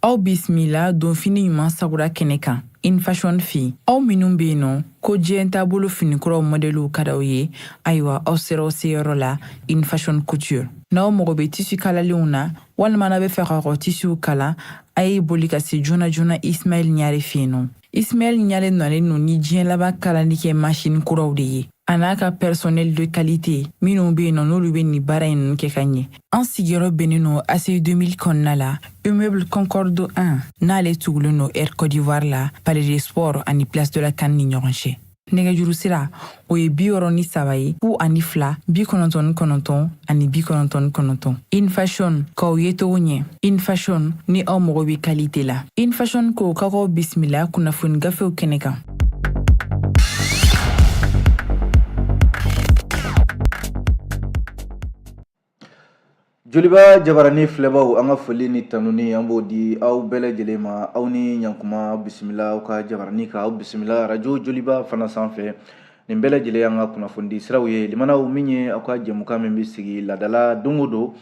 Aw bisimila donfini ɲuman sagura kɛnɛ kan InFashion fɛ yen. Aw minnu bɛ yen nɔ ko diɲɛ taabolo finikuraw mɔdɛliw ka d'aw ye, ayiwa aw sera aw seyɔrɔ la InFashion Couture. N'aw mago bɛ tisi kalalenw na walima n'aw bɛ fɛ k'aw ka tisiw kala, a ye boli ka se joona joona Ismaɛl Ɲare fɛ yen nɔ. Ismaɛl Ɲare nalen don ni diɲɛ laban kalali kɛ masini kuraw de ye, a n'a ka personnel de qualité minnu bɛ yen nɔ n'olu bɛ nin baara in ninnu kɛ ka ɲɛ. An sigiyɔrɔ bɛnnen don ACI 2000 kɔnɔna la, immeuble Concorde 1, n'ale tugulen don Air Côte d'Ivoire la, Palais des Sports ani Place de la CAN ni ɲɔgɔn cɛ. Nɛgɛjuru sira o ye 63 ye 02 99 ani 99. InFashion, k'aw ye cogo ɲɛ. InFashion, ni aw mago bɛ qualité la. InFashion ko k'aw bisimila kunnafoni gafew kɛnɛ kan. Joliba jabarani filɛbaw, an ka foli ni tanuni an b'o di aw bɛɛ lajɛlen ma. Aw ni ɲankuma, bisimila aw ka jabarani kan, aw bisimila arajo Joliba fana sanfɛ. Nin bɛɛ lajɛlen an ka kunnafonidi siraw ye. Limanaw, min ye aw ka jɛmukan min bɛ sigi laadala don o don,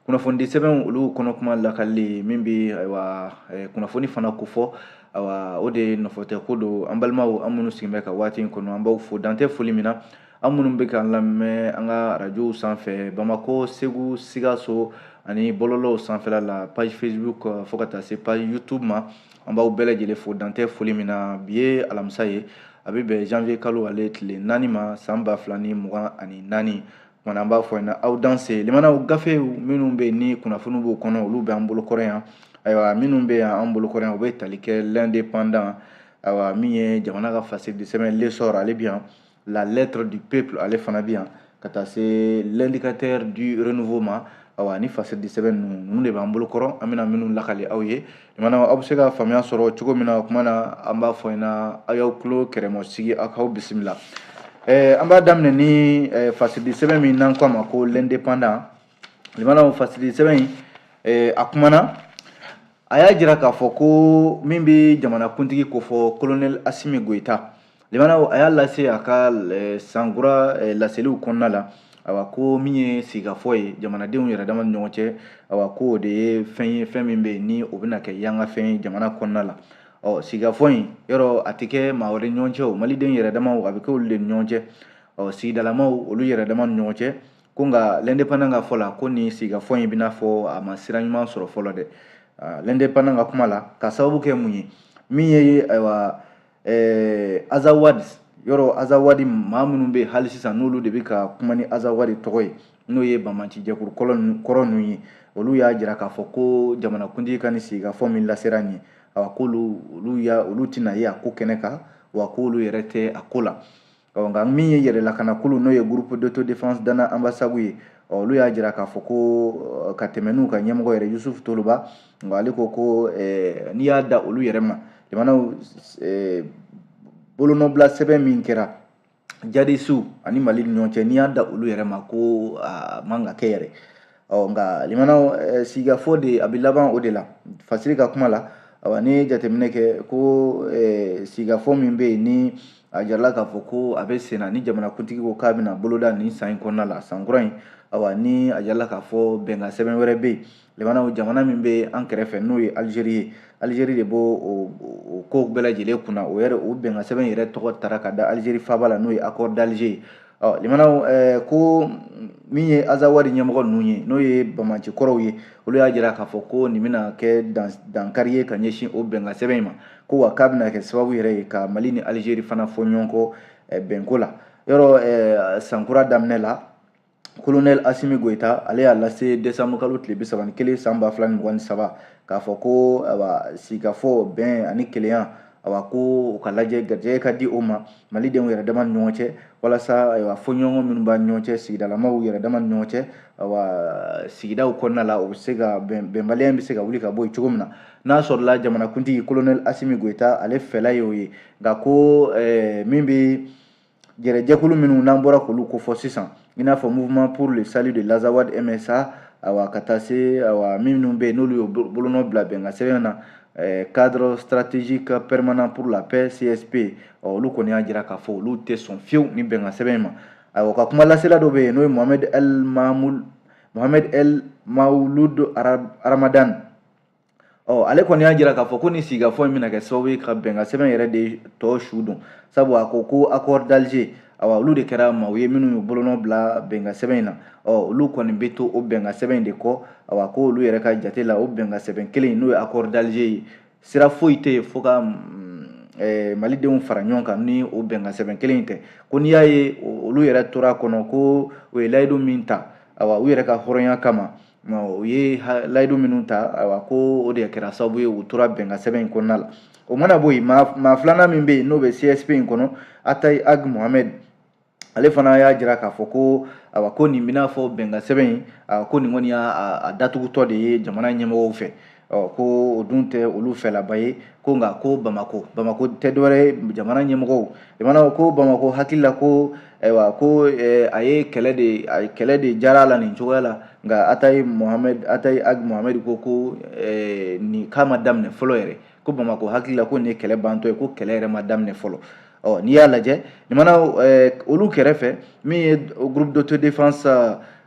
kunnafonidi sɛbɛnw olu kɔnɔkuma lakalili min bɛ ayiwa kunnafoni fana kofɔ, ayiwa o de nɔfɛ ko don. An balimaw, an minnu sigilen bɛ ka waati in kɔnɔ, an b'aw fo dantɛ foli min na. An minnu bɛ k'an lamɛn an ka arajow sanfɛ Bamakɔ, Segu, Sikaso ani bɔlɔlɔw sanfɛla la, page Facebook fo ka taa se page YouTube ma, an b'aw bɛɛ lajɛlen fo dantɛ foli min na. Bi ye alamisa ye, a bɛ bɛn janvier kalo ale tile 4 ma, san 2024. Kumana an b'a fɔ ɲɛna aw danse. Limanaw, gafew minnu bɛ yen ni kunnafoniw b'o kɔnɔ, olu bɛ an bolo kɔrɔ yan. Ayiwa, minnu bɛ yan an bolo kɔrɔ yan, u bɛ tali kɛ L'Indépendant, ayiwa min ye jamana ka fasiridi sɛbɛn L'Essor, ale bɛ yan, La Lettre du Peuple, ale fana bɛ yan, ka taa se L'Indicateur du Renouveau ma. Awa ni fasiridi sɛbɛn ninnu de b'an bolo kɔrɔ, an bɛna minnu lakale aw ye. Limanaw, aw bɛ se ka faamuya sɔrɔ cogo min na, o kuma na an b'a fɔ ɲɛna aw y'aw tulo kɛrɛmɔ sigi, aw k'aw bisimila. An b'a daminɛ ni fasiridi sɛbɛn min n'an ko a ma ko L'Indépendant. Limanaw, fasiridi sɛbɛn in a kumana, a y'a jira k'a fɔ ko min bɛ jamanakuntigi kofɔ, colonel Asimi Goyita, limanaw, a y'a lase a ka sankura laseliw kɔnɔna la, awa ko min ye sigikafɔ ye jamanadenw yɛrɛ dama ni ɲɔgɔn cɛ, awa ko o de ye fɛn ye, fɛn min bɛ yen ni o bɛna kɛ yanga fɛn ye jamana kɔnɔna la. Ɔ sigikafɔ in yɔrɔ, a tɛ kɛ maa wɛrɛ ɲɔgɔn cɛ, o maliden yɛrɛ damaw, a bɛ kɛ olu de ni ɲɔgɔn cɛ, ɔ sigidalamaw olu yɛrɛ dama ni ɲɔgɔn cɛ. Ko nka L'Indépendant ka fɔ la, ko nin sigikafɔ in bɛna fɔ a ma sira ɲuman sɔrɔ fɔlɔ dɛ. L'Indépendant ka kuma la, ka sababu kɛ mun ye, min ye ayiwa Azawadi yɔrɔ, Azawadi maa minnu bɛ hali sisan n'olu de bɛ ka kuma ni Azawadi tɔgɔ ye, n'o ye banbaanci jɛkulu kɔrɔ ninnu ye, olu y'a jira k'a fɔ ko jamanakuntigi ka nin sigikafɔ min lasera nin ye, awa k'olu olu ya olu tɛna ye a ko kɛnɛ kan, wa k'olu yɛrɛ tɛ a ko la. Nka min ye yɛrɛ lakanakulu, n'o ye Groupe d'autodéfense Dana Ambasagu ye, olu y'a jira k'a fɔ ko ka tɛmɛ n'u ka ɲɛmɔgɔ yɛrɛ Yusufu Toloba, nka ale ko ko n'i y'a da olu yɛrɛ ma, jamanaw bolonɔbila sɛbɛn min kɛra jadisiw ani Mali ni ɲɔgɔn cɛ, n'i y'a da olu yɛrɛ ma, ko a man ka kɛ yɛrɛ. Ɔ nka limanaw, sigikafɔ de a bɛ laban o de la. Fasiri ka kuma la, awa n'i ye jateminɛ kɛ ko sigikafɔ min bɛ yen ni a jirala k'a fɔ ko a bɛ sen na, ni jamanakuntigi ko k'a bɛna boloda nin san in kɔnɔna la, san kura in, awa ni a jirala k'a fɔ bɛnkan sɛbɛn wɛrɛ bɛ yen. Limanaw, jamana min bɛ an kɛrɛfɛ n'o ye Alizeri ye, Alizeri de b'o o ko bɛɛ lajɛlen kunna. O yɛrɛ, o bɛnkan sɛbɛn yɛrɛ tɔgɔ tara ka da Alizeri faaba la, n'o ye Accord d'Alger ye. Ɔ limanaw, ko min ye Azawadi ɲɛmɔgɔ ninnu ye, n'o ye banbaanci kɔrɔw ye, olu y'a jira k'a fɔ ko nin bɛna kɛ dankari ye ka ɲɛsin o bɛnkan sɛbɛn in ma, ko wa k'a bɛna kɛ sababu yɛrɛ ye ka Mali ni Alizeri fana fɔ ɲɔgɔn kɔ bɛnko la. Yɔrɔ sankura daminɛ la, colonel Asimi Goyita ale y'a lase décembre kalo tile 31 san 2023 k'a fɔ ko awa sigikafɔ, bɛn ani kelenya, awa ko u ka lajɛ, garijɛgɛ ka di o ma malidenw yɛrɛ dama ni ɲɔgɔn cɛ, walasa ayiwa fɔɲɔgɔnkɔ minnu b'a ɲɔgɔn cɛ, sigidalamaw yɛrɛ dama ni ɲɔgɔn cɛ, awa sigidaw kɔnɔna la, o bɛ se ka bɛnbaliya bɛ se ka wuli ka bɔ yen cogo min na. N'a sɔrɔla jamanakuntigi colonel Asimi Goyita ale fɛla ye o ye. Nka ko min bɛ jɛrɛjɛkulu minnu n'an bɔra k'olu kofɔ sisan, i n'a fɔ Mouvement pour le salut de l'Azawad MSA, awa ka taa se awa minnu bɛ yen n'olu y'o bolonɔ bila bɛnkan sɛbɛn na, Cadre stratégique permanent pour la paix CSP, olu kɔni y'a jira k'a fɔ olu tɛ sɔn fiyewu ni bɛnkan sɛbɛn in ma. Ayiwa, ka kuma lasela dɔ bɛ yen n'o ye Mohamed El Mahmoud, Mohamed El Maouloud Ramadan. Ɔ, ale kɔni y'a jira k'a fɔ ko nin sigikafɔ in bɛna kɛ sababu ye ka bɛnkan sɛbɛn yɛrɛ de tɔ su don, sabu a ko ko accord d'Alger, awa, olu de kɛra maaw ye minnu y'u bolonɔ bila bɛnkan sɛbɛn in na. Ɔ, olu kɔni bɛ to o bɛnkan sɛbɛn in de kɔ. Awa, ko olu yɛrɛ ka jate la, o bɛnkan sɛbɛn kelen in, n'o ye accord d'Alger ye, sira foyi tɛ yen fo ka malidenw fara ɲɔgɔn kan ni o bɛnkan sɛbɛn kelen in tɛ. Ko n'i y'a ye olu yɛrɛ tora a kɔnɔ, ko o ye layidu min ta, awa, u yɛrɛ ka hɔrɔnya kama, u ye layidu minnu ta, ayiwa, ko o de kɛra sababu ye u tora bɛnkan sɛbɛn in kɔnɔna la. O mana bɔ yen, maa filanan min bɛ yen, n'o bɛ CSP in kɔnɔ, Atayi Ag Mohamed, ale fana y'a jira k'a fɔ ko, ayiwa, ko nin bɛna fɔ bɛnkan sɛbɛn in, ko nin kɔni y'a datugutɔ de ye jamana ɲɛmɔgɔw fɛ. Ɔ, ko o dun tɛ olu fɛlaba ye. Ko nka ko Bamakɔ tɛ dɔwɛrɛ ye, jamana ɲɛmɔgɔw, jamana ko Bamakɔ hakili la ko, ayiwa, ko a ye kɛlɛ de, a ye kɛlɛ de jara a la nin cogoya la. Nka Atayi Mohamed, Atayi Ag Mohamed ko nin k'a ma daminɛ fɔlɔ yɛrɛ, ko Bamakɔ hakili la ko nin ye kɛlɛ bantɔ ye, ko kɛlɛ yɛrɛ ma daminɛ fɔlɔ. Ɔ, n'i y'a lajɛ limana, olu kɛrɛfɛ, min ye groupe d'autodéfense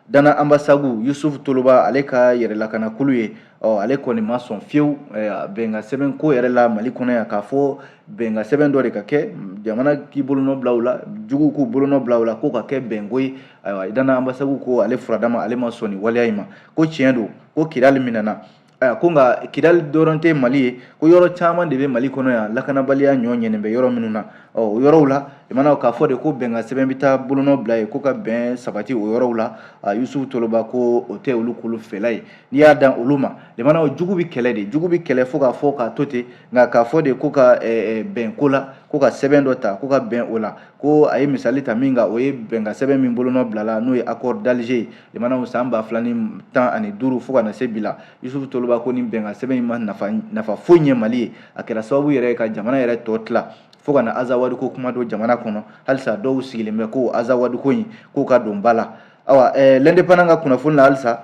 Dana Ambasagu, Yusuf Toloba, ale ka yɛrɛlakanakulu ye, ɔ, ale kɔni ma sɔn fiyewu bɛnkan sɛbɛn ko yɛrɛ la Mali kɔnɔ yan, k'a fɔ bɛnkan sɛbɛn dɔ de ka kɛ, jamana k'i bolonɔ bila o la, juguw k'u bolonɔ bila o la, ko ka kɛ bɛnko ye. Ayiwa, Dana Ambasagu ko ale furadama, ale ma sɔn nin waleya in ma. Ko tiɲɛ don ko Kidali minɛna. Ayiwa, ko nka Kidali dɔrɔn tɛ Mali ye, ko yɔrɔ caman de bɛ Mali kɔnɔ yan, lakanabaliya ɲɔ ɲɛnen bɛ yɔrɔ minnu na. Ɔ, o yɔrɔw la, limanaw, k'a fɔ de ko bɛnkan sɛbɛn bɛ taa bolonɔ bila yen ko ka bɛn sabati o yɔrɔw la, Yusufu Toloba ko o tɛ olu kulu fɛla ye. N'i y'a dan olu ma, limanaw, jugu bɛ kɛlɛ de, jugu bɛ kɛlɛ fo k'a fɔ k'a to ten. Nka k'a fɔ de ko ka bɛn ko la, ko ka sɛbɛn dɔ ta ko ka bɛn o la, ko a ye misali ta min kan, o ye bɛnkan sɛbɛn min bolonɔ bilala, n'o ye accord d'Alger ye, limanaw, san 2015 fo ka na se bi la. Yusufu Toloba ko ni bɛnkan sɛbɛn in ma nafa foyi ɲɛ Mali ye, a kɛra sababu yɛrɛ ye ka jamana yɛrɛ tɔ tila, fo ka na Azawadi ko kuma don jamana kɔnɔ. Halisa dɔw sigilen bɛ ko Azawadi ko in k'o ka don ba la. Ayiwa, l'Indépendant ka kunnafoni la halisa,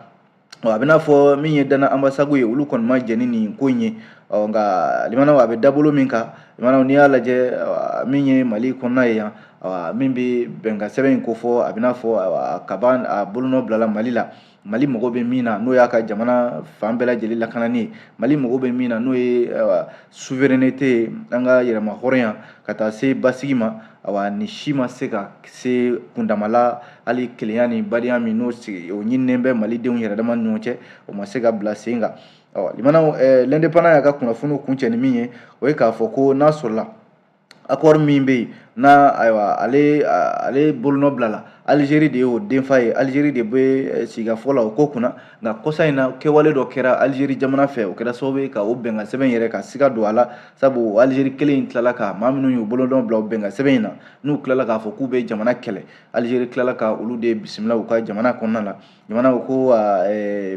a bɛna fɔ min ye Dana Ambasagu ye, olu kɔni ma jɛn ni nin ko in ye. Ɔ, nka limanaw, a bɛ dabolo min kan, limanaw, n'i y'a lajɛ min ye Mali kɔnɔna ye yan, min bɛ bɛnkan sɛbɛn in kofɔ, a bɛna fɔ kaban a bolonɔ bilala Mali la, Mali mago bɛ min na, n'o y'a ka jamana fan bɛɛ lajɛlen lakanani ye, Mali mago bɛ min na, n'o ye souveraineté ye, an ka yɛrɛma hɔrɔnya ka taa se basigi ma, awa, nin si ma se ka se kundamala. Hali kelenya ni badenya min n'o sigi, o ɲininen bɛ malidenw yɛrɛ dama ni ɲɔgɔn cɛ, o ma se ka bila sen kan. Ɔ, limanaw, l'Indépendant y'a ka kunnafoniw kuncɛ ni min ye, o ye k'a fɔ ko n'a sɔrɔla accord min bɛ yen n'a, ayiwa, ale bolonɔ bilala, Algérie de y'o denfa ye, Algérie de bɛ sigikafɔ la o ko kunna. Nka kɔsa in na, kɛwale dɔ kɛra Algérie jamana fɛ, o kɛra sababu ye ka o bɛnkan sɛbɛn yɛrɛ ka siga don a la, sabu Algérie kelen in tilala ka maa minnu y'u bolonɔ bila o bɛnkan sɛbɛn in na, n'u tilala k'a fɔ k'u bɛ jamana kɛlɛ, Algérie tilala ka olu de bisimila u ka jamana kɔnɔna la. Jamana ko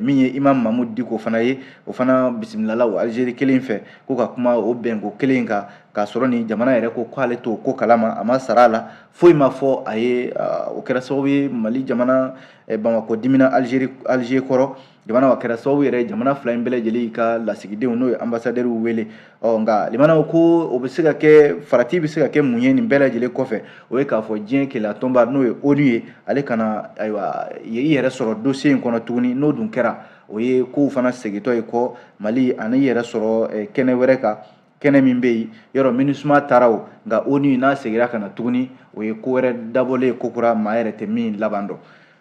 min ye Imam Mahmoud Dicko fana ye, o fana bisimilala o Algérie kelen fɛ ko ka kuma o bɛnko kelen kan, k'a sɔrɔ ni jamana yɛrɛ ko k'ale t'o ko kalama, a ma sara a la, foyi ma fɔ a ye. O kɛra sababu ye Mali jamana, Bamakɔ dimina Algérie, Alger kɔrɔ. Jamana, kɛra sababu yɛrɛ jamana fila in bɛɛ lajɛlen ka lasigidenw, n'o ye ambassadeurs wele. Ɔ, nka limanaw, ko o bɛ se ka kɛ, farati bɛ se ka kɛ mun ye nin bɛɛ lajɛlen kɔfɛ? O ye k'a fɔ diɲɛ kelenya tɔnba, n'o ye ONU ye, ale kana, ayiwa, i yɛrɛ sɔrɔ dossier in kɔnɔ tuguni. N'o dun kɛra, o ye kow fana segintɔ ye kɔ Mali ani yɛrɛ sɔrɔ kɛnɛ wɛrɛ kan, kɛnɛ min bɛ yen yɔrɔ MINUSMA taara o. Nka ONU n'a seginna ka na tuguni, o ye ko wɛrɛ dabɔlen ye, ko kura, maa yɛrɛ tɛ min laban dɔn.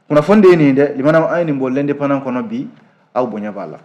Kunnafoni de ye nin dɛ, limanaw, an ye nin bɔ l'Indépendant kɔnɔ bi, aw bonya b'a la.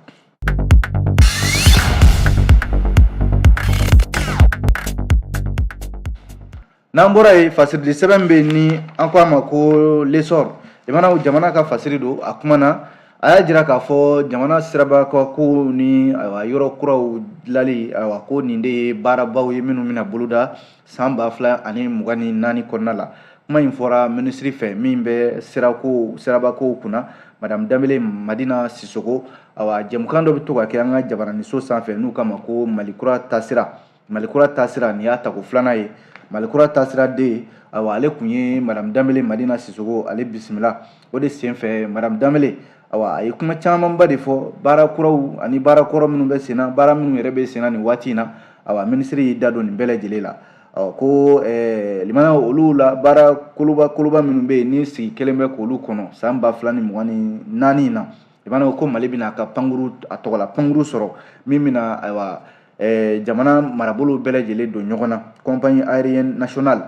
N'an bɔra yen, fasirili sɛbɛn bɛ ni an ko a ma ko L'Essor, limanaw, jamana ka fasiri don. A kumana, a y'a jira k'a fɔ jamana siraba ko ni, ayiwa, yɔrɔ kuraw dilali, ayiwa, ko nin de ye baarabaw ye minnu bɛna boloda san 2024 kɔnɔna la. Kuma in fɔra minisiri fɛ min bɛ sirako, sirabakow kunna, madame Danbele Madina Sisoko. Awa, jɛmukan dɔ bɛ to ka kɛ an ka jabaraniso sanfɛ n'u k'a ma ko Malikura taasira. Malikura taasira, nin y'a tako filanan ye, Malikura taasira de. Awa, ale kun ye madame Danbele Madina Sisoko, ale bisimila. O de senfɛ, madame Danbele, awa, a ye kuma camanba de fɔ baara kuraw ani baara kɔrɔ minnu bɛ senna, baara minnu yɛrɛ bɛ senna nin waati in na. Awa, minisiri y'i da don nin bɛɛ lajɛlen la. Ɔ, ko limana, olu la baara koloba koloba minnu bɛ yen ni sigi kelen bɛ k'olu kɔnɔ san 2024 in na. Limanaw, ko Mali bɛna a ka pankuru, a tɔgɔla pankuru sɔrɔ min bɛna, ayiwa, jamana marabolo bɛɛ lajɛlen don ɲɔgɔn na, compagnie aérienne nationale.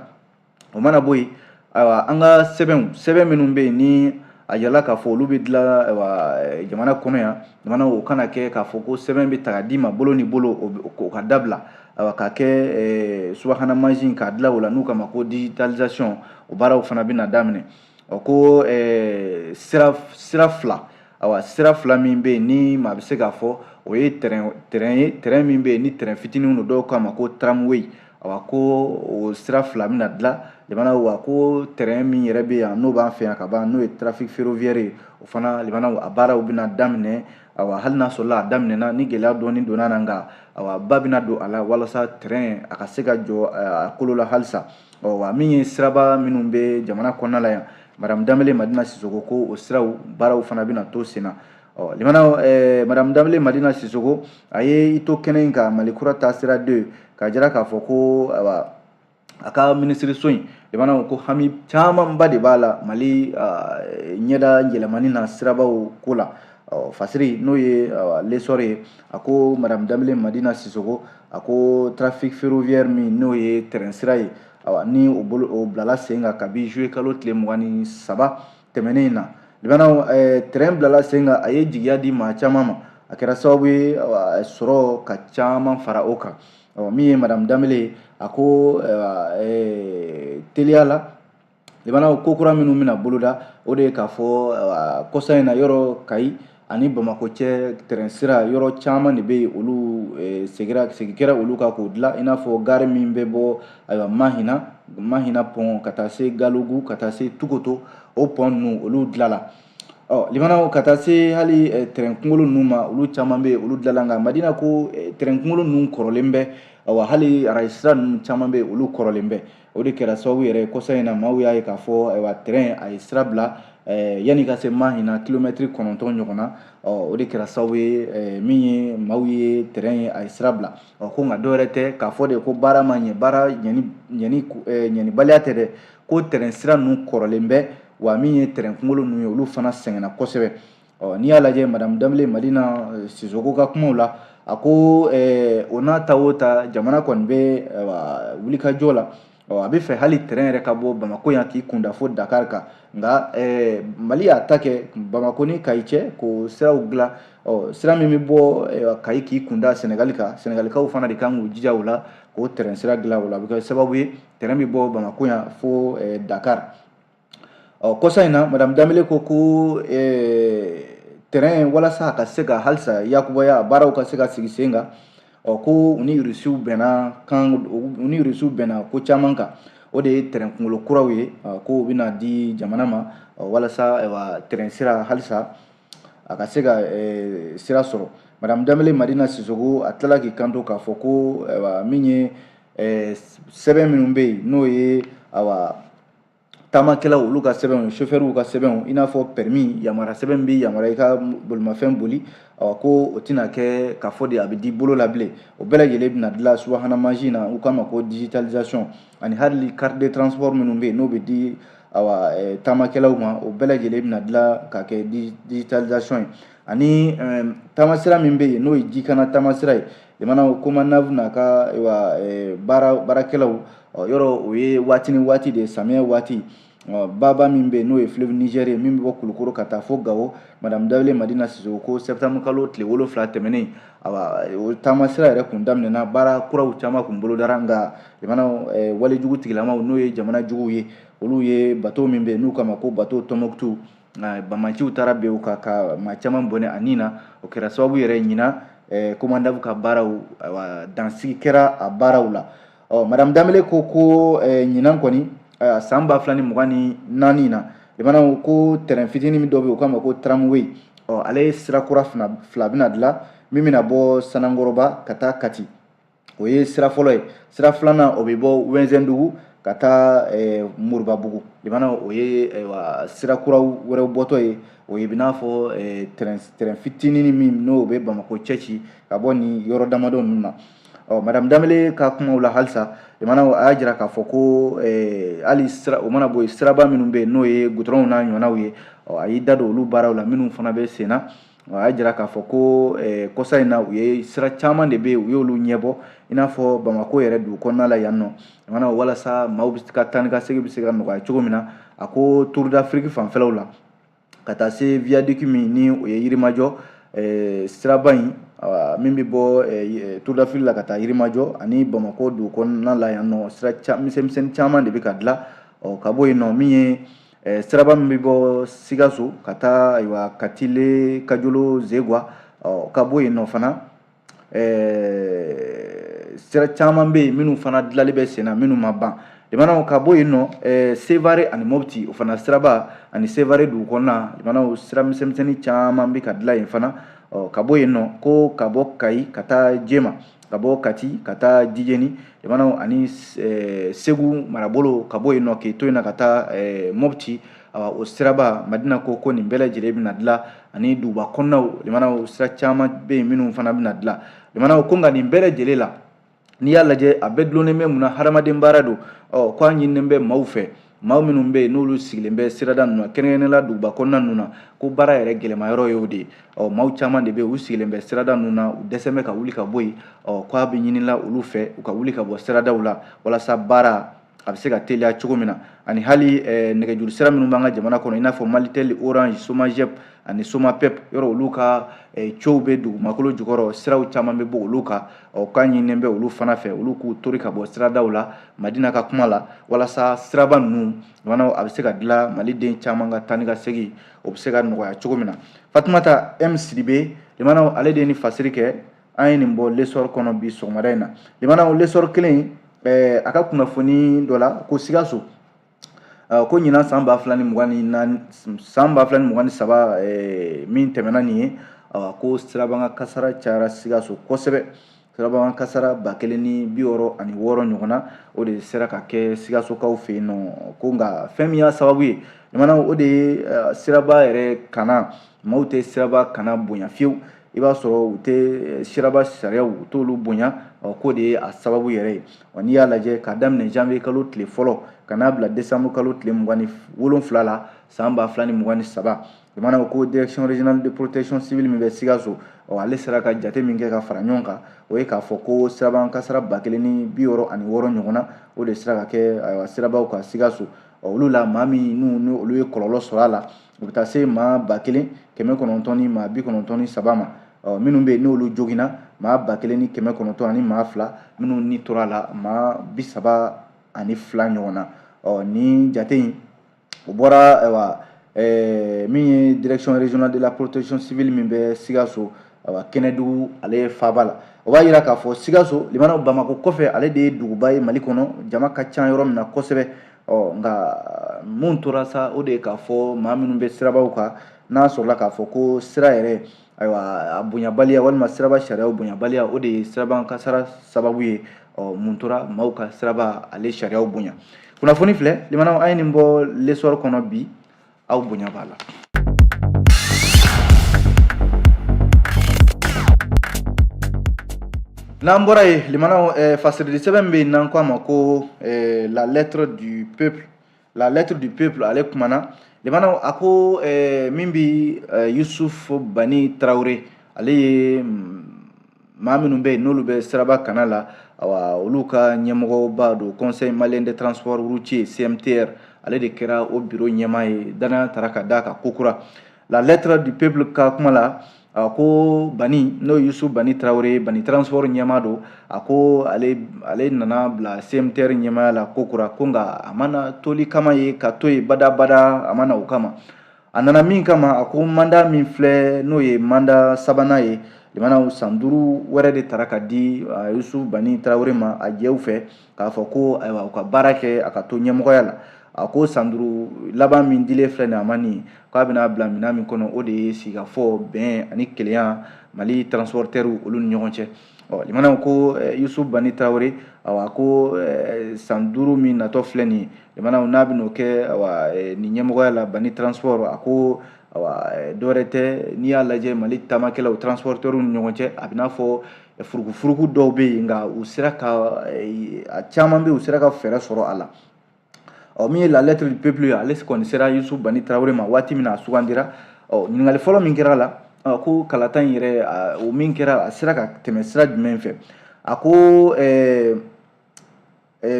O mana bɔ yen, ayiwa, an ka sɛbɛnw, sɛbɛn minnu bɛ yen ni a yirala k'a fɔ olu bɛ dilan, ayiwa, jamana kɔnɔ yan, jamana o kana kɛ k'a fɔ ko sɛbɛn bɛ ta ka d'i ma bolo ni bolo, o ka dabila. Ayiwa, k'a kɛ subahana mansin k'a dilan o la n'u k'a ma ko digitalisation, o baaraw fana bɛna daminɛ. Ɔ, ko sira fila, ayiwa, sira fila min bɛ yen ni maa bɛ se k'a fɔ o ye tɛrɛn ye, tɛrɛn min bɛ yen ni tɛrɛn fitininw don, dɔw k'a ma ko tramway. Ayiwa, ko o sira fila bɛna dilan limana. Wa ko tɛrɛn min yɛrɛ bɛ yan, n'o b'an fɛ yan ka ban, n'o ye trafic ferroviaire ye, o fana, limana, a baaraw bɛna daminɛ. Ayiwa, hali n'a sɔrɔla a daminɛna ni gɛlɛya dɔɔni donna na, nka ayiwa, ba bɛna don a la walasa tɛrɛn a ka se ka jɔ a kolo la halisa. Ɔ, wa min ye siraba minnu bɛ jamana kɔnɔna la yan, Madame Danbele Madina Sisoko ko o siraw baaraw fana bɛna to sen na. Ɔ, limana, Madame Danbele Madina Sisoko a ye i to kɛnɛ in kan, Mali kura taasira 2, k'a jira k'a fɔ ko, ayiwa, a ka minisiriso in, limana, ko hami camanba de b'a la Mali ɲɛda yɛlɛmani na sirabaw ko la. Ɔ, Fasiri, n'o ye L'Essor ye, a ko Madame Danbele Madina Sisoko a ko trafic ferroviaire min n'o ye tɛrɛn sira ye, awa, ni o bolo o bilala sen kan kabi juillet kalo tile 23 tɛmɛnen in na, limanaw, tɛrɛn bilala sen kan, a ye jigiya di maa caman ma, a kɛra sababu ye sɔrɔ ka caman fara o kan. Ɔ, min ye Madame Danbele ye, a ko teliya la, limanaw, ko kura minnu bɛna boloda, o de ye k'a fɔ kɔsa in na, yɔrɔ Kayi ani Bamakɔ cɛ tɛrɛn sira, yɔrɔ caman de bɛ yen, olu segira, segin kɛra olu kan k'o dilan, i n'a fɔ gare min bɛ bɔ, ayiwa, Mahina pont ka taa se Galogu, ka taa se Tukoto, o pont ninnu, olu dilanla. Ɔ, limanaw, ka taa se hali tɛrɛn kunkolo ninnu ma, olu caman bɛ yen, olu dilanla. Nka Madina ko tɛrɛn kunkolo ninnu kɔrɔlen bɛ, awa, hali arajo sira ninnu caman bɛ yen, olu kɔrɔlen bɛ. O de kɛra sababu yɛrɛ kɔsa in na, maaw y'a ye k'a fɔ, ayiwa, tɛrɛn a ye sira bila yanni ka se Mahina, kilomɛtiri 9 ɲɔgɔn na. Ɔ, o de kɛra sababu ye min ye maaw ye tɛrɛn ye a ye sira bila. Ɔ, ko nka dɔwɛrɛ tɛ k'a fɔ de ko baara ma ɲɛ, baara ɲɛnibaliya tɛ dɛ, ko tɛrɛn sira ninnu kɔrɔlen bɛ, wa min ye tɛrɛn kunkolo ninnu ye, olu fana sɛgɛnna kosɛbɛ. Ɔ, n'i y'a lajɛ, Madame Danbele Madina Sisoko ka kumaw la, a ko o n'a ta o ta, jamana kɔni bɛ wulikajɔ la. Ɔ, a bɛ fɛ hali tɛrɛn yɛrɛ ka bɔ Bamakɔ yan k'i kunda fo Dakar kan, nka Mali y'a ta kɛ Bamakɔ ni Kayi cɛ k'o siraw dilan. Ɔ, sira min bɛ bɔ Kayi k'i kunda Senegali kan, Senegalikaw fana de kan k'u jija o la k'o tɛrɛn sira dilan o la, a bɛ kɛ sababu ye tɛrɛn bɛ bɔ Bamakɔ yan fo Dakar. Ɔ, kɔsa in na, Madame Danbele ko ko tɛrɛn, walasa a ka se ka halisa yakubaya, baaraw ka se ka sigi sen kan, ɔ, ko u ni Irisiw bɛnna kan, u ni Irisiw bɛnna ko caman kan, o de ye tɛrɛn kunkolo kuraw ye, ko u bɛna di jamana ma walasa, ayiwa, tɛrɛn sira halisa a ka se ka sira sɔrɔ. Madame Danbele Madina Sisoko a tilala k'i kanto k'a fɔ ko, ayiwa, min ye sɛbɛn minnu bɛ yen, n'o ye, ayiwa, taamakɛlaw olu ka sɛbɛnw, sofɛriw ka sɛbɛnw, i n'a fɔ permis, yamara sɛbɛn bɛ yamara i ka bolimafɛn boli, ko o tɛna kɛ k'a fɔ de a bɛ di bolo la bilen, o bɛɛ lajɛlen bɛna dilan subahana mansin na, u k'a ma ko digitalisation. Ani hali carte de transport minnu bɛ yen, n'o bɛ di, awa, taamakɛlaw ma, o bɛɛ lajɛlen bɛna dilan ka kɛ digitalisation ye. Ani taamasira min bɛ yen, n'o ye jikana taamasira ye, jamana COMANAV n'a ka, ayiwa, baarakɛlaw, yɔrɔ o ye waati ni waati de ye, samiyɛ waati, baba min bɛ yen, n'o ye fleuve Niger ye, min bɛ bɔ Kulukoro ka taa fo Gawo, Madame Danbele Madina Sisoko ko septembre kalo tile 7 tɛmɛnen, awa, o taamasira yɛrɛ kun daminɛna, baara kuraw caman kun bolodara. Nka jamana walejugu tigilamaw, n'o ye jamana juguw ye, olu ye bateau min bɛ yen n'u k'a ma ko bateau Tombouctou, bamaciw taara bin o kan ka maa caman bɔnɛ a ni na. O kɛra sababu yɛrɛ ɲinan COMANAV ka baaraw, ayiwa, dansigi kɛra a baaraw la. Ɔ, Madame Danbele ko ko ɲinan kɔni, san 2024 na, limanaw, ko tɛrɛn fitinin min dɔ bɛ yen, u k'a ma ko tramway, ɔ, ale ye sira kura fila bɛna dilan min bɛna bɔ Sanankɔrɔba ka taa Kati, o ye sira fɔlɔ ye. Sira filanan, o bɛ bɔ Wɛnzɛndugu ka taa Moribabugu. Limanaw, o ye sira kuraw wɛrɛw bɔtɔ ye, o ye bɛ n'a fɔ tɛrɛn fitinin min n'o bɛ Bamakɔ cɛ ci ka bɔ nin yɔrɔ damadɔ ninnu na. Ɔ madame Danbele ka kumaw la halisa, limanaw, a y'a jira k'a fɔ ko hali sira o mana bɔ yen, siraba minnu bɛ yen n'o ye gudɔrɔnw n'a ɲɔgɔnnaw ye, ɔ a y'i da don olu baaraw la minnu fana bɛ sen na. A y'a jira k'a fɔ ko kɔsa in na, u ye sira caman de bɛ yen, u y'olu ɲɛbɔ, i n'a fɔ Bamakɔ yɛrɛ dugu kɔnɔna la yan nɔ, limanaw, walasa maaw bɛ ka taa ni ka segin bɛ se ka nɔgɔya cogo min na. A ko Tour d'Afrique fanfɛlaw la ka taa se viaduc min ni o ye Yirimajɔ siraba in min bɛ bɔ Tour d'Afrique la ka taa Yirimajɔ ani Bamakɔ dugu kɔnɔna la yan nɔ, sira misɛnmisɛnnin caman de bɛ ka dilan. Ɔ ka bɔ yen nɔ, min ye siraba min bɛ bɔ Sikaso ka taa, ayiwa, Katile, Kajolo, Zegwa, ɔ ka bɔ yen nɔ fana, sira caman bɛ yen minnu fana dilali bɛ sen na, minnu ma ban. Limanaw, ka bɔ yen nɔ, Sevare ani Mopti, o fana siraba ani Sevare dugu kɔnɔna, limanaw, sira misɛnmisɛnnin caman bɛ ka dilan yen fana. Ɔ ka bɔ yen nɔ, ko ka bɔ Kayi ka taa Jema, ka bɔ Kati ka taa Dijeni, limanaw, ani Segu marabolo, ka bɔ yen nɔ k'i to yen na ka taa Mopti, o siraba, Madina ko ko nin bɛɛ lajɛlen bɛna dilan, ani duguba kɔnɔnaw, limanaw, sira caman bɛ yen minnu fana bɛna dilan. Limanaw ko nka nin bɛɛ lajɛlen la, n'i y'a lajɛ, a bɛɛ dulonnen bɛ mun na? Hadamaden baara don. Ɔ ko an ɲininen bɛ maaw fɛ, maa minnu bɛ yen n'olu sigilen bɛ sirada ninnu na, kɛrɛnkɛrɛnnenya la duguba kɔnɔna ninnu na, ko baara yɛrɛ gɛlɛma yɔrɔ ye o de ye. Ɔ maaw caman de bɛ yen, u sigilen bɛ sirada ninnu na, u dɛsɛ bɛ ka wuli ka bɔ yen. Ɔ k'a bɛ ɲinila olu fɛ, u ka wuli ka bɔ siradaw la walasa baara a bɛ se ka teliya cogo min na. Ani hali nɛgɛjuru sira minnu b'an ka jamana kɔnɔ, i n'a fɔ Malitel, Orange, Somagep ani Somapep, yɔrɔ olu ka cow bɛ dugumakolo jukɔrɔ, siraw caman bɛ bɔ olu kan. Ɔ k'a ɲininen bɛ olu fana fɛ, olu k'u tori ka bɔ siradaw la, Madina ka kuma la, walasa siraba ninnu limanaw a bɛ se ka dilan, maliden caman ka taa ni ka segin o bɛ se ka nɔgɔya cogo min na. Fatumata M Sidibe, limanaw, ale de ye nin fasiri kɛ. An ye nin bɔ L'Essor kɔnɔ bi sɔgɔmada in na. Limanaw, L'Essor kelen, a ka kunnafoni dɔ la ko Sikaso, ko ɲinan san 2024, san 2023 min tɛmɛna nin ye, ko sirabakan kasara cayara Sikaso kosɛbɛ. Sirabakan kasara 1066 ɲɔgɔn na, o de sera ka kɛ Sikasokaw fɛ yen nɔ. Ko nka fɛn min y'a sababu ye, limanaw, o de ye siraba yɛrɛ kana, maaw tɛ siraba kana bonya fiyewu. I b'a sɔrɔ u tɛ siraba sariyaw, u t'olu bonya. K'o de ye a sababu yɛrɛ ye. N'i y'a lajɛ, k'a daminɛ janvier kalo tile fɔlɔ ka n'a bila décembre kalo tile 27 la san 2023, limanaw, ko direction régionale de protection civile min bɛ Sikaso, ɔ ale sera ka jate min kɛ ka fara ɲɔgɔn kan, o ye k'a fɔ ko sirabakan kasara 1066 ɲɔgɔn na, o de sera ka kɛ, ayiwa, sirabaw kan Sikaso. Olu la, maa min n'u olu ye kɔlɔlɔ sɔrɔ a la, u bɛ taa se maa 1993 ma. Ɔ minnu bɛ yen n'olu joginna, maa 1902, minnu ni tora a la, maa 32 ɲɔgɔn na. Ɔ nin jate in, o bɔra, ayiwa, min ye direction régionale de la protection civile min bɛ Sikaso, ayiwa, Kɛnɛdugu, ale ye faaba la. O b'a yira k'a fɔ Sikaso, limanaw, Bamakɔ kɔfɛ, ale de ye duguba ye Mali kɔnɔ, jama ka ca yɔrɔ min na kosɛbɛ. Ɔ nka mun tora sa, o de ye k'a fɔ maa minnu bɛ sirabaw kan, n'a sɔrɔla k'a fɔ ko sira yɛrɛ, ayiwa, a bonyabaliya walima siraba sariyaw bonyabaliya, o de ye sirabakan kasara sababu ye. Ɔ mun tora, maaw ka siraba ale sariyaw bonya. Kunnafoni filɛ, limanaw, an ye nin bɔ L'Essor kɔnɔ bi, aw bonya b'a la. N'an bɔra yen, limanaw, fasirili sɛbɛn bɛ yen n'an ko a ma ko la lettre du peuple. La lettre du peuple, ale kumana, limanaw, a ko min bi Yusuf Bani Tarawele, ale ye maa minnu bɛ yen n'olu bɛ siraba kana la, awa, olu ka ɲɛmɔgɔba don, Conseil malien de transport routier, CMTR, ale de kɛra o bureau ɲɛmaa ye, danaya tara ka d'a kan kokura. La lettre du peuple ka kuma la, a ko Bani, n'o ye Yusuf Bani Tarawele, Bani transport ɲɛmaa don, a ko ale nana bila CMTR ɲɛmaaya la kokura, ko nka a ma na toli kama ye ka to yen badabada, a ma na o kama. A nana min kama, a ko mandat min filɛ, n'o ye mandat sabanan ye, limanaw, san 5 wɛrɛ de tara ka di Yusuf Bani Tarawele ma a jɛw fɛ, k'a fɔ ko ayiwa, u ka baara kɛ a ka to ɲɛmɔgɔya la. A ko san 5 laban min dilen filɛ nin a ma nin, k'a bɛna bila minɛn min kɔnɔ, o de ye sigikafɔ, bɛn ani kelenya Mali transporteurs olu ni ɲɔgɔn cɛ. Ɔ limanaw, ko Yusuf Bani Tarawele, awa, ko san 5 min natɔ filɛ nin ye, limanaw, n'a bɛn'o kɛ, awa, nin ɲɛmɔgɔya la Bani transport, a ko awa, dɔwɛrɛ tɛ, n'i y'a lajɛ Mali taamakɛlaw, transporteurs ni ɲɔgɔn cɛ, a bɛ n'a fɔ Furukufuruku dɔw bɛ yen, nka u sera ka a caman bɛ yen, u sera ka fɛɛrɛ sɔrɔ a la. Ɔ, min ye La Lettre du Peuple ye, ale kɔni sera Youssouf Bani Tarawele ma waati min na a sugandira. Ɔ, ɲininkali fɔlɔ min kɛra la, ko kalata in yɛrɛ, o min kɛra, a sera ka tɛmɛ sira jumɛn fɛ? A ko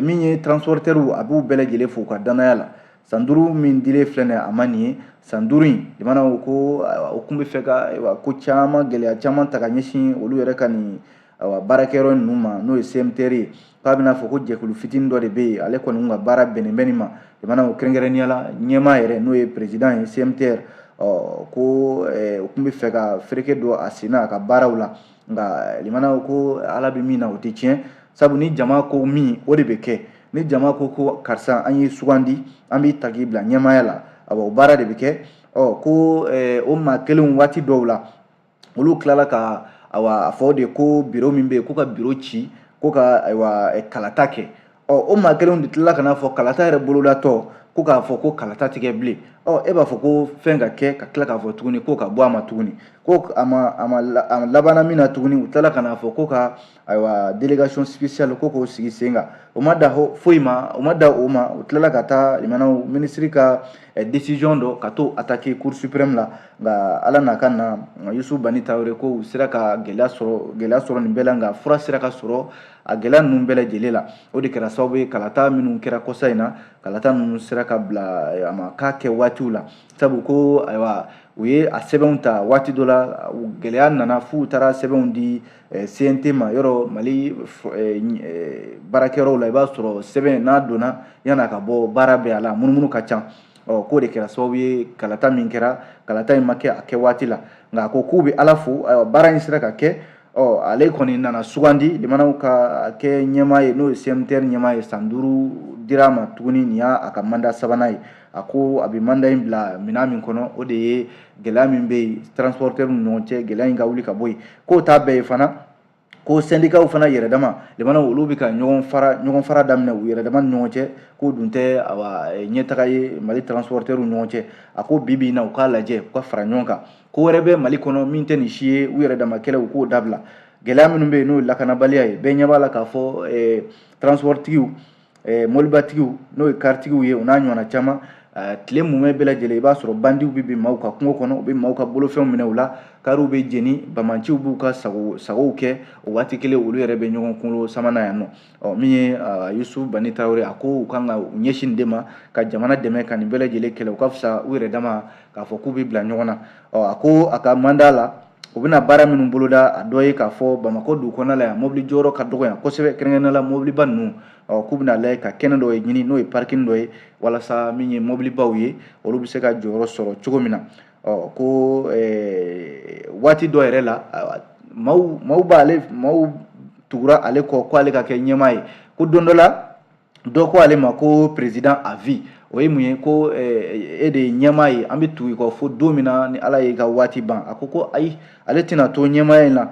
min ye transporteurs, a b'u bɛɛ lajɛlen fo u ka danaya la. San 5 min dilen filɛ nin ye a ma, nin ye san 5 in jamanaw ko o kun bɛ fɛ ka ko caman, gɛlɛya caman ta ka ɲɛsin olu yɛrɛ ka nin baarakɛyɔrɔ ninnu ma, n'o ye CMTR ye. K'a bɛna fɔ ko jɛkulu fitinin dɔ de bɛ yen, ale kɔni ka baara bɛnnen bɛ nin ma. Jamanaw, kɛrɛnkɛrɛnnenya la ɲɛmaa yɛrɛ, n'o ye président ye CMTR, ɔ, ko o kun bɛ fɛ ka fereke don a sen na a ka baaraw la. Nka limanaw ko Ala bɛ min na, o tɛ tiɲɛ, sabu ni jama ko min, o de bɛ kɛ. Ni jama ko ko karisa, an y'i sugandi, an b'i ta k'i bila ɲɛmaaya la, awa, o baara de bɛ kɛ. Ɔ, ko o maa kelenw, waati dɔw la, olu tilala ka, awa, a fɔ de ko biro min bɛ yen, ko ka biro ci, ko ka, ayiwa, kalata kɛ. Ɔ, o maa kelenw de tilala ka n'a fɔ kalata yɛrɛ bolodatɔ ko k'a fɔ ko kalata tɛ kɛ bilen. Ɔ, e b'a fɔ ko fɛn ka kɛ, ka tila k'a fɔ tuguni ko ka bɔ a ma tuguni, ko a ma labanna min na tuguni, u tilala ka n'a fɔ ko ka, ayiwa, délégation spéciale ko k'o sigi sen kan. O ma da foyi ma, o ma da o ma. U tilala ka taa limanaw minisiri ka décision dɔ ka t'o attaquer Cour suprême la. Nka Ala n'a ka na, Youssouf Bani Tarawele ko u sera ka gɛlɛya sɔrɔ nin bɛɛ la, nka fura sera ka sɔrɔ a gɛlɛya ninnu bɛɛ lajɛlen la. O de kɛra sababu ye, kalata minnu kɛra kɔsa in na, kalata ninnu sera ka bila, a ma k'a kɛ waatiw la, sabu ko, ayiwa, u ye a sɛbɛnw ta waati dɔ la, gɛlɛya nana f'u taara sɛbɛnw di CNT ma. Yɔrɔ Mali baarakɛyɔrɔw la, i b'a sɔrɔ sɛbɛn n'a donna, yan'a ka bɔ, baara bɛ a la, munumunu ka ca. Ɔ, k'o de kɛra sababu ye, kalata min kɛra, kalata in ma kɛ a kɛ waati la. Nka a ko k'u bɛ Ala fo, ayiwa, baara in sera ka kɛ. Ɔ, ale kɔni nana sugandi limanaw ka kɛ ɲɛmaa ye, n'o ye CMTR ɲɛmaa ye. San 5 dira a ma tuguni, nin y'a a ka mandat sabanan ye. A ko a bɛ mandat in bila minɛn min kɔnɔ, o de ye gɛlɛya min bɛ yen transporteur ni ɲɔgɔn cɛ, gɛlɛya in ka wuli ka bɔ yen. K'o t'a bɛɛ ye fana, ko syndicats fana yɛrɛ dama limanaw, olu bɛ ka ɲɔgɔn fara daminɛ u yɛrɛ dama ni ɲɔgɔn cɛ, k'o dun tɛ, awa, ɲɛtaga ye Mali transporteurs ni ɲɔgɔn cɛ. A ko bi bi in na, u k'a lajɛ, u ka fara ɲɔgɔn kan. Ko wɛrɛ bɛ Mali kɔnɔ min tɛ nin si ye, u yɛrɛ dama kɛlɛ, u k'o dabila. Gɛlɛya minnu bɛ yen, n'o ye lakanabaliya ye, bɛɛ ɲɛ b'a la k'a fɔ transportigiw, mɔbilibatigiw, n'o ye karitigiw ye, o n'a ɲɔgɔnna caman, tile mumɛ bɛɛ lajɛlen, i b'a sɔrɔ bandiw bɛ bin maaw ka kungo kɔnɔ, u bɛ maaw ka bolofɛnw minɛ u la, kariw bɛ jeni, bamanciw b'u ka sago sagow kɛ. O waati kelen, olu yɛrɛ bɛ ɲɔgɔn kunkolo sama na yan nɔ. Ɔ, min ye Youssouf Bani Tarawele, a ko u kan ka u ɲɛsin nin de ma ka jamana dɛmɛ ka nin bɛɛ lajɛlen kɛlɛ, u ka fisa u yɛrɛ dama k'a fɔ k'u bɛ bila ɲɔgɔn na. Ɔ, a ko a ka mandat la, u bɛna baara minnu boloda, a dɔ ye k'a fɔ Bamakɔ dugu kɔnɔna la yan, mobili jɔyɔrɔ ka dɔgɔ yan kosɛbɛ, kɛrɛnkɛrɛnnenya la mobiliba ninnu. Ɔ, k'u bɛna lajɛ ka kɛnɛ dɔ ɲini, n'o ye parking dɔ ye, walasa min ye mobilibaw ye, olu bɛ se ka jɔyɔrɔ sɔrɔ cogo min na. Ɔ, ko waati dɔ yɛrɛ la, maaw b'ale, maaw tugura ale kɔ ko ale ka kɛ ɲɛmaa ye. Ko don dɔ la, dɔ ko ale ma ko président à vie. O ye mun ye? Ko e de ye ɲɛmaa ye, an bɛ tugu i kɔ fo don min na ni Ala y'i ka waati ban. A ko ko ayi, ale tɛna to ɲɛmaaya in na.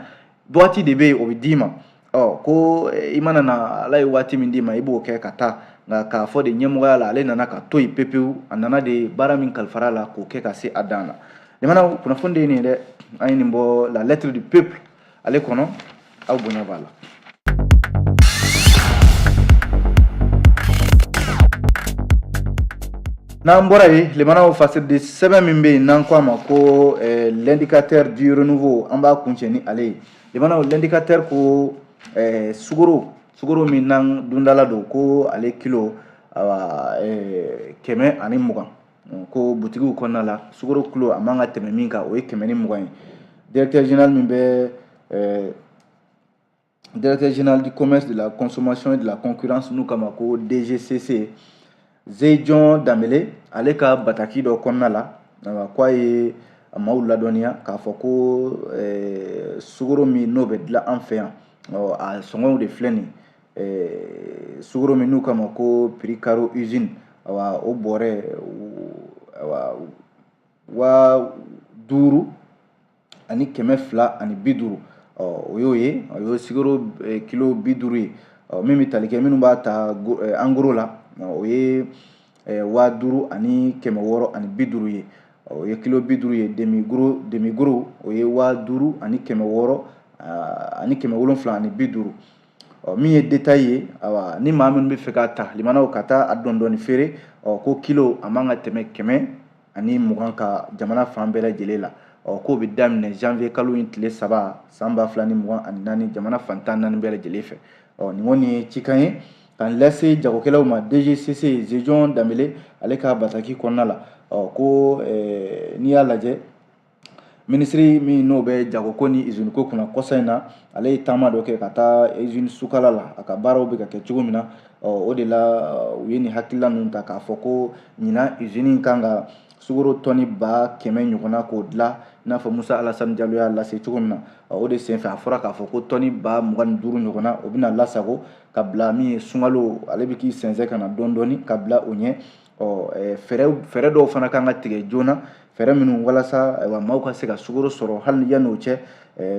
Waati de bɛ yen, o bɛ d'i ma. Ɔ, ko i mana na, Ala ye waati min d'i ma, i b'o kɛ ka taa. Nka k'a fɔ de ɲɛmɔgɔya la, ale nana ka to yen pepewu. A nana de baara min kalifara la, k'o kɛ ka se a dan na. Limanaw, kunnafoni de ye nin ye dɛ. An ye nin bɔ La Lettre du Peuple ale kɔnɔ. Aw bonya b'a la. N'an bɔra yen, limanaw, fasiridi sɛbɛn min bɛ yen n'an ko a ma ko L'Indicateur du Renouveau, an b'a kuncɛ ni ale ye. Limanaw, L'Indicateur ko sukoro min n'an dundala don, ko ale kilo, awa, 120, ko butigiw kɔnɔna la, sukoro kilo a man ka tɛmɛ min kan, o ye 120 ye. Directeur général min bɛ Directeur général du commerce, de la consommation et de la concurrence, n'u kama ko DGCC, Zéjɔn Danbele, ale ka bataki dɔ kɔnɔna la, ko a ye maaw ladɔnniya k'a fɔ ko sukoro min n'o bɛ dilan an fɛ yan, a sɔngɔw de filɛ nin. Sukoro min n'u kama ko prix carreau usine, awa, o bɔrɛ, awa, 5250, o y'o ye, o ye sukaro kilo 50 ye. Min bɛ tali kɛ minnu b'a ta en gros la, o ye 5650 ye, o ye kilo 50 ye. Demi gros, demi gros, o ye 5600. ani 750. Ɔ, min ye détail ye, awa, ni maa minnu bɛ fɛ k'a ta, limanaw, ka taa a dɔn dɔɔni feere, ɔ, ko kilo a man ka tɛmɛ 120 ka jamana fan bɛɛ lajɛlen la. Ɔ, k'o bɛ daminɛ janvier kalo in tile 3 san 2024, jamana fan 14 bɛɛ lajɛlen fɛ. Ɔ, nin kɔni ye cikan ye ka lase jagokɛlaw ma DGCC Zejon Danbele ale ka bataki kɔnɔna la. Ɔ, ko n'i y'a lajɛ, minisiri min n'o bɛ jagoko ni usine ko kunna, kɔsa in na ale ye taama dɔ kɛ ka taa usine Sukala la, a ka baaraw bɛ ka kɛ cogo min na. Ɔ, o de la u ye nin hakilila ninnu ta k'a fɔ ko ɲinan usine in kan ka sukaro tɔni 100 000 ɲɔgɔnna k'o dilan, i n'a fɔ Musa Alasani Jalo y'a lase cogo min na. O de senfɛ a fɔra k'a fɔ ko tɔni 25 000 ɲɔgɔnna, o bɛna lasago ka bila min ye sunkalo, ale bɛ k'i sɛnsɛn ka na dɔɔni dɔɔni ka bila o ɲɛ. Ɔ, fɛɛrɛ dɔw fana kan ka tigɛ joona, fɛɛrɛ minnu walasa, ayiwa, maaw ka se ka sukaro sɔrɔ hali yanni o cɛ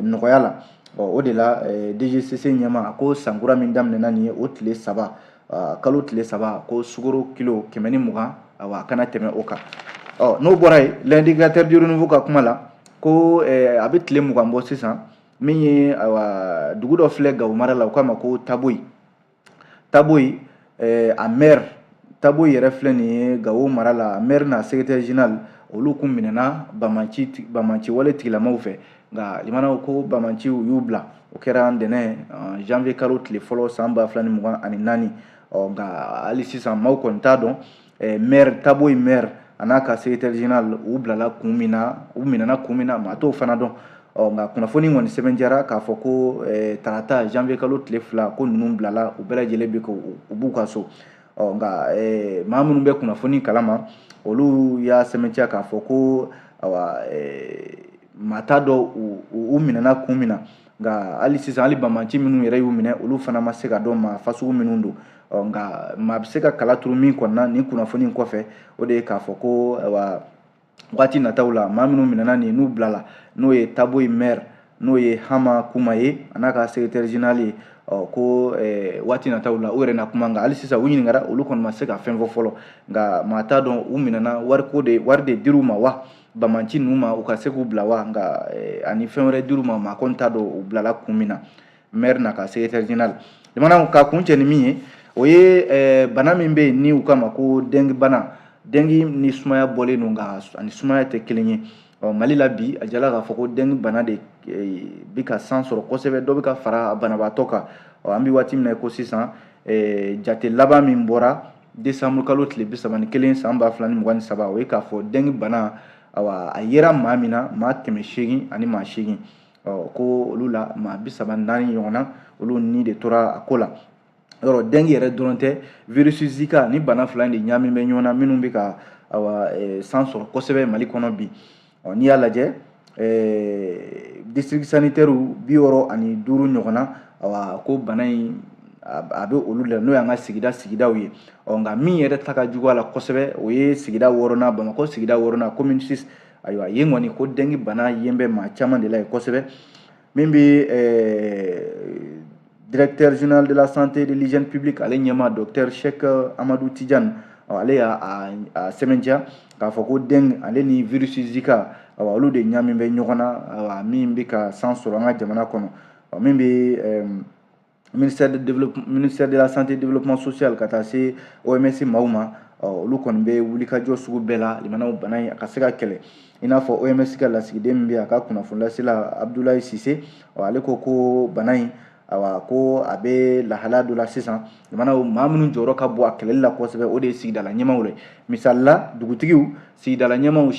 nɔgɔya la. Ɔ, o de la DGCC ɲɛmaa a ko sankura min daminɛna nin ye, o tile 3, kalo tile 3, ko sukaro kilo 120, ayiwa, a kana tɛmɛ o kan. Ɔ, n'o bɔra yen, L'Indicateur du Renouveau ka kuma la, ko a bɛ tile 20 bɔ sisan, min ye, ayiwa, dugu dɔ filɛ Gawo mara la, u k'a ma ko Taboyi. Taboyi, a maire, Taboyi yɛrɛ filɛ nin ye Gawo mara la, a maire n'a secrétaire général, olu kun minɛna bamanci wale tigilamaw fɛ. Nka limanaw, ko bamanciw y'u bila, o kɛra ntɛnɛn janvier kalo tile fɔlɔ san 2024. Ɔ, nka hali sisan maaw kɔni t'a dɔn maire, Taboyi maire a n'a ka secrétaire général, u bilala kun min na, u minɛna kun min na, maa t'o fana dɔn. Ɔ, nka kunnafoni kɔni sɛbɛnjara k'a fɔ ko tarata janvier kalo tile 2, ko ninnu bilala, u bɛɛ lajɛlen bɛ u b'u ka so. Ɔ, nka maa minnu bɛ kunnafoni kalama, olu y'a sɛbɛntiya k'a fɔ ko, ayiwa, maa t'a dɔn u minɛna kun min na. Nka hali sisan, hali bamanci minnu yɛrɛ y'u minɛ, olu fana ma se ka dɔn maa fasugu minnu don. Ɔ, nka maa bɛ se ka kala turu min kɔni na nin kunnafoni kɔfɛ, o de ye k'a fɔ ko, ayiwa, waati nataw la, maa minnu minɛna nin, n'u bilala, n'o ye Taboyi maire, n'o ye Hama Kuma ye, a n'a ka secrétaire général ye, ɔ, ko waati nataw la u yɛrɛ na kuma. Nka hali sisan u ɲininkara, olu kɔni ma se ka fɛn fɔ fɔlɔ. Nka maa t'a dɔn u minɛna wariko de, wari de dir'u ma wa, bamanci ninnu ma, u ka se k'u bila wa, nka ani fɛn wɛrɛ dir'u ma, maa kɔni t'a dɔn u bilala kun min na, maire n'a ka secrétaire général. Jamana ka kun cɛ ni min ye, o ye bana min bɛ yen ni u k'a ma ko dengue bana. Dengue ni sumaya bɔlen don, nka ani sumaya tɛ kelen ye. Ɔ, Mali la bi, a jala k'a fɔ ko dengue bana de bi ka san sɔrɔ kosɛbɛ, dɔ bɛ ka fara a banabaatɔ kan. Ɔ, an bɛ waati min na ko sisan, jate laban min bɔra décembre kalo tile 31 san 2023, o ye k'a fɔ dengue bana, awa, a yera maa min na, maa 808. Ɔ, ko olu la maa 34 ɲɔgɔnna, olu ni de tora a ko la. Yɔrɔ dengue yɛrɛ dɔrɔn tɛ, virus Zika ni bana fila in de ɲaami bɛ ɲɔgɔn na, minnu bɛ ka, awa, san sɔrɔ kosɛbɛ Mali kɔnɔ bi. Ɔ, n'i y'a lajɛ, district sanitaire 65 ɲɔgɔnna, awa, ko bana in a bɛ olu la, n'o y'an ka sigidaw ye. Ɔ, nka min yɛrɛ ta ka jugu a la kosɛbɛ, o ye sigida wɔɔrɔnan, Bamakɔ sigida wɔɔrɔnan, commune 6. Ayiwa, yen kɔni, ko dengue bana yen bɛ maa caman de la yen kosɛbɛ. Min bɛ directeur général de la santé et de l'hygiène publique, ale ɲɛmaa, docteur Cheikh Amadou Tidiane, ale y'a a sɛbɛntiya k'a fɔ ko dengue ale ni virus Zika, awa, olu de ɲaami bɛ ɲɔgɔn na, awa, min bɛ ka san sɔrɔ an ka jamana kɔnɔ. Min bɛ ministère de la santé et développement social ka taa se OMS maaw ma, olu kɔni bɛ wulikajɔ sugu bɛɛ la limanaw, bana in a ka se ka kɛlɛ. I n'a fɔ OMS ka lasigiden min bɛ a ka kunnafoni lasela, Abdoulaye Cissé, ale ko ko bana in, awa, ko a bɛ lahalaya dɔ la sisan. Jamana maa minnu jɔyɔrɔ ka bon a kɛlɛli la kosɛbɛ, o de ye sigidala ɲɛmaaw ye. Misali la, dugutigiw, sigidala ɲɛmaaw,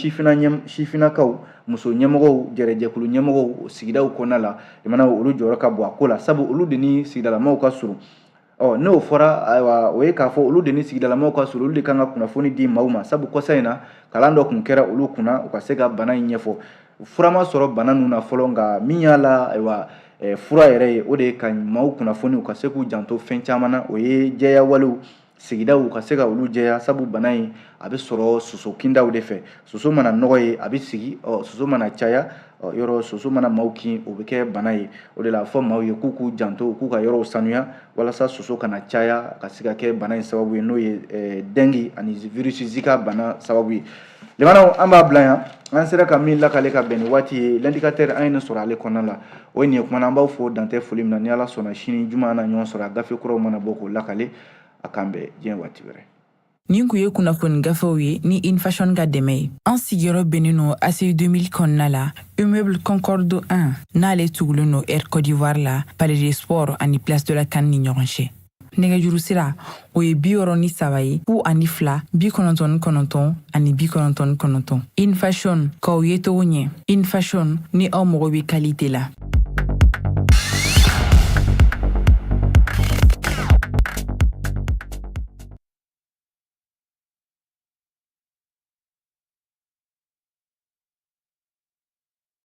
sifinnakaw, muso ɲɛmɔgɔw, jɛrɛjɛkulu ɲɛmɔgɔw sigidaw kɔnɔna la, jamana olu jɔyɔrɔ ka bon a ko la, sabu olu de ni sigidalamaw ka surun. Ɔ, n'o fɔra, ayiwa, o ye k'a fɔ olu de ni sigidalamaw ka surun, olu de kan ka kunnafoni di maaw ma, sabu kɔsa in na kalan dɔ tun kɛra olu kunna u ka se ka bana in ɲɛfɔ. Fura ma sɔrɔ bana ninnu na fɔlɔ, nka min y'a la, ayiwa, fura yɛrɛ ye, o de ye ka maaw kunnafoni, u ka se k'u janto fɛn caman na, o ye jɛya walew, sigidaw ka se ka olu jɛya, sabu bana in a bɛ sɔrɔ soso kindaw de fɛ. Soso mana nɔgɔ ye, a bɛ sigi. Ɔ, soso mana caya yɔrɔ, soso mana maaw kin, o bɛ kɛ bana ye. O de la a fɔ maaw ye k'u k'u janto, k'u ka yɔrɔw sanuya walasa soso kana caya ka se ka kɛ bana in sababu ye, n'o ye dengue ani virus Zika bana sababu ye. Limanaw, an b'a bila yan. An sera ka min lakale ka bɛn ni waati ye, L'Indicateur, an ye nin sɔrɔ ale kɔnɔna la, o ye nin ye. Kumana, an b'aw fo dantɛ foli min na. Ni Ala sɔnna, sini juma an na ɲɔgɔn sɔrɔ, a gafe kuraw mana bɔ k'o lakale. A k'an bɛn diɲɛ waati wɛrɛ. Nin kun ye kunnafoni gafew ye ni Infashion ka dɛmɛ ye. An sigiyɔrɔ bɛnnen no ACI 2000 kɔnɔna la, immeuble Concorde 1, n'ale tugulen no Air Côte d'Ivoire la, Palais des Sports ani Place de la CAN ni ɲɔgɔn cɛ. Nɛgɛjuru sira, o ye 63 ye, 02 99 ani 99. Infashion, k'aw ye cogo ɲɛ. Infashion, ni aw mago bɛ qualité la.